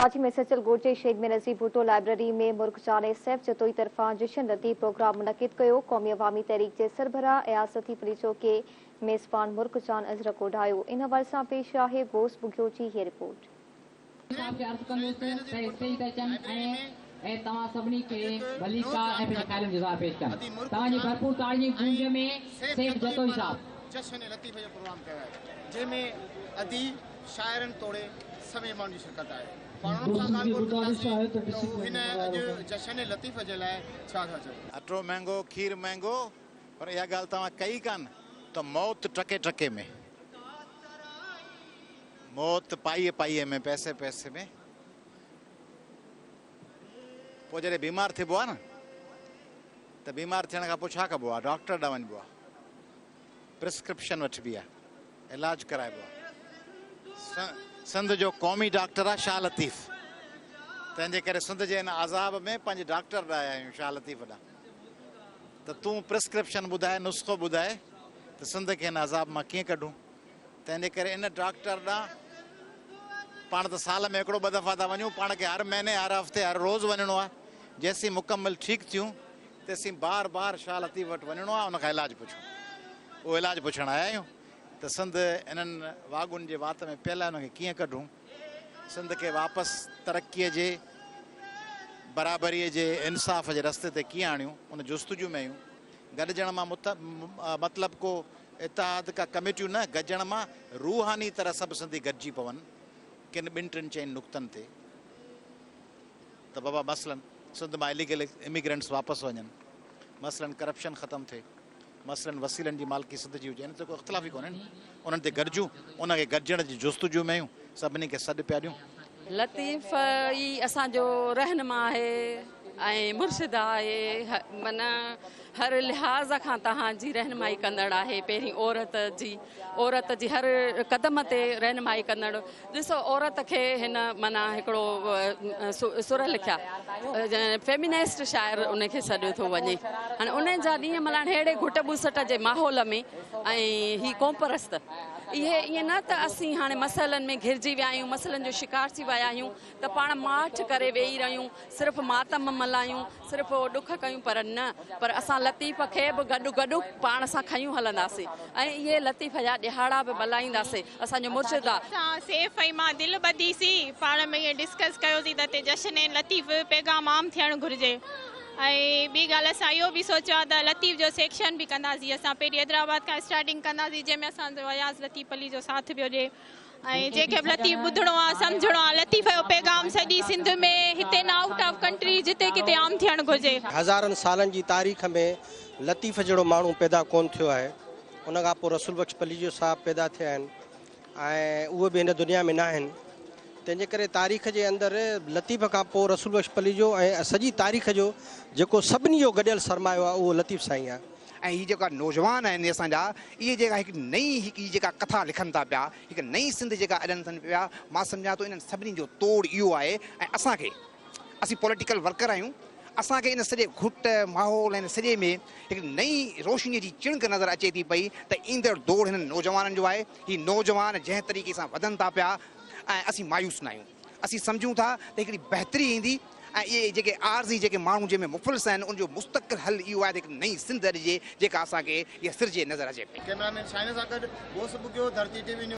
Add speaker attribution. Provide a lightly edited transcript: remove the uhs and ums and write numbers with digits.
Speaker 1: ڪراچي ۾ سچل ڳوٺ جي شهيد بينظير ڀٽو لائبريري ۾ مرڪ جان سيف جتوئي طرفان جشن لطيف پروگرام منعقد ڪيو. قومي عوامي تحريڪ جي سربراهه اياز لطيف پليجو کي ميزبان مرڪ جان اجرڪ اوڍايو. ان حوالي سان پيش آهي غوث ٻگهيو جي هيء رپورٽ.
Speaker 2: صاحب کي عرض ڪندس ته اسٽيج تي اچن ۽ توهان سڀني کي ڀليڪار ۽ پنهنجي خيالن جو اظهار پيش ڪن. توهان جي ڀرپور تاڙين جي گونج ۾ سيف جتوئي صاحب.
Speaker 3: جشن لطيف جو پروگرام ڪيو آهي جنهن ۾ اديب، شاعرن توڙي سوين ماڻهن جي شرڪت آهي. پاڻ انهن سان
Speaker 4: دوستن کي
Speaker 3: ڳالهه ٻولهه
Speaker 4: گذارش
Speaker 3: ڪنداسين
Speaker 4: آهي ته
Speaker 3: ته هو
Speaker 4: ڊسيپلين
Speaker 3: هن
Speaker 4: ۾
Speaker 3: اڄ
Speaker 4: رهن.
Speaker 3: جشن لطيف جي لاء ڇا ٿا چون.
Speaker 5: اٽو مهنگو، کير مهنگو، پر اها ڳالهه توهان ڪئي ڪانه ته موت ٽڪي ٽڪي ۾، موت پائيء پائيء ۾، پئسي پئسي ۾. پوء جڏهن بيمار ٿبو آهي نه ته بيمار ٿيڻ کان پوء ڇا ڪبو آهي؟ ڊاڪٽر ڏانهن وڃبو آهي. پرسڪرپشن وٺبي آ، علاج ڪرائبو آ. سنڌ جو قومي ڊاڪٽر آ شاهه لطيف، تنهن جي ڪري سنڌ جي هن عذاب ۾ پنهنجي ڊاڪٽر ڏانهن آيا آهيون شاهه لطيف ڏانهن ته تون پرسڪرپشن ٻڌاء، نسخو ٻڌاء ته سنڌ کي هن عذاب مان ڪيئن ڪڍون. تنهن جي ڪري ان ڊاڪٽر ڏانهن پاڻ ته سال ۾ هڪڙو ٻه دفعا ٿا وڃون، پاڻ کي هر مهيني، هر هفتي، هر روز وڃڻو آ. جيسين مڪمل ٺيڪ ٿيون تيسين بار بار شاهه لطيف وٽ وڃڻو آهي ان کان علاج پڇون. اهو علاج پڇڻ آيا آهيون ته سنڌ انهن واڳون جي وات ۾ پيل آهي ان کي ڪيئن ڪڍون. سنڌ کي واپس ترقيء جي، برابريء جي، انصاف جي رستي تي ڪيئن آڻيون ان جستجو ۾ آهيون. گڏجڻ مان مطلب ڪو اتحاد ڪا ڪميٽيون نه، گڏجڻ مان روحاني طرح سڀ سنڌي گڏجي پون ڪن ٻن ٽن چئن نقطن تي. ته بابا مثلاً سنڌ مان اليگل اميگرنٽس واپس وڃن، مثلاً ڪرپشن ختم ٿئي، مثلاً وسيلن جي مالڪي سنڌ جي هجي، ان تي ڪو اختلاف ئي ڪونهي نه، انهن تي گڏجون، ان کي گڏجڻ جي جستجو ۾ آهيون، سڀني کي سڏ پيا ڏيون.
Speaker 6: لطيف ئي اسان جو رهنما آهي ۽ مرشد آهي، معنيٰ هر لحاظ کان توهان جي رهنمائي ڪندڙ آهي، پهرين عورت جي عورت جي هر قدم تي رهنمائي ڪندڙ ڏسو عورت کي هن معنيٰ هڪڙو سر لکيا فيمينسٽ شاعر ان کي سڏيو ٿو وڃي هاڻي ان جا ڏينهن ملائڻ ههڙي گهٽ ٻوسٽ جي ماحول ۾ ۽ هي قومپرست اهي ائين نه ته اسين هاڻي مسئلن ۾ گهرجي ويا آهيون مسئلن جو شڪار ٿي ويا آهيون ته پاڻ ماٺ ڪري ويهي رهيون صرف ماتم ملهايون صرف اهو ڏک ڪيون پر نه پر اسان لطيف کي به گڏ گڏ پاڻ سان کنيون هلنداسين ۽ اهي لطيف جا ڏهاڙا به ملهائينداسين اسان جو مرشد آ.
Speaker 7: اسان سيف ۽ مان دل ٻڌي سين پاڻ ۾ ائين ڊسڪس ڪيوسين ته هتي جشن لطيف پيغام عام ٿيڻ گهرجي ۽ ٻي ڳالهه اسان اهو به سوچيو آهي ته لطيف جو سيڪشن به ڪنداسين اسان پهرين حيدرآباد کان اسٽارٽنگ ڪنداسين جنهن ۾ اسان جو اياز لطيف پلي جو ساٿ به هجي ۽ جنهن کي به لطيف ٻڌڻو آ سمجهڻو آ لطيف جو پيغام سڄي سنڌ ۾ هتي نه آئوٽ آف ڪنٽري جتي ڪٿي عام ٿيڻ گهرجي.
Speaker 8: هزارن سالن جي تاريخ ۾ لطيف جهڙو ماڻهو پيدا ڪونه ٿيو آهي. ان کان پوء رسول بخش پليجو صاحب پيدا ٿيا آهن ۽ اهي به هن دنيا ۾ ناهن. تنهن جي ڪري تاريخ جي اندر لطيف کان پوء رسول بخش پليجو ۽ سڄي تاريخ جو جيڪو سڀني جو گڏيل سرمايو آهي اهو لطيف سائين آهي.
Speaker 9: ۽ هي جيڪا نوجوان آهن اسان جا اهي جيڪا هڪ نئين هڪ هي جيڪا ڪٿا لکن ٿا پيا هڪ نئين سنڌ جيڪا اڏن ٿن پيا مان سمجهان ٿو انهن سڀني جو توڙ اهو آهي ۽ اسان کي اسين پوليٽيڪل ورڪر آهيون اسان کي ان سڄي گهٽ ماحول ۽ سڄي ۾ هڪ نئين روشني جي چڻڪ نظر اچي ٿي پئي ته ايندڙ دور هنن نوجوانن جو آهي هي نوجوان جنهن طريقي سان وڌن ٿا پيا ۽ اسين مايوس نه آهيون اسين سمجهون ٿا ته هڪڙي بهتري ايندي ۽ اهي جيڪي عارضي جيڪي ماڻهو جنهن ۾ مفلس آهن ان جو مستقل حل اهو آهي ته هڪ نئين سنڌ اڏجي جيڪا اسان کي اها سرجي نظر اچي پئي.
Speaker 3: ڪئميرا مين شاهين سان گڏ Ghaus Bughio, Dharti T V news.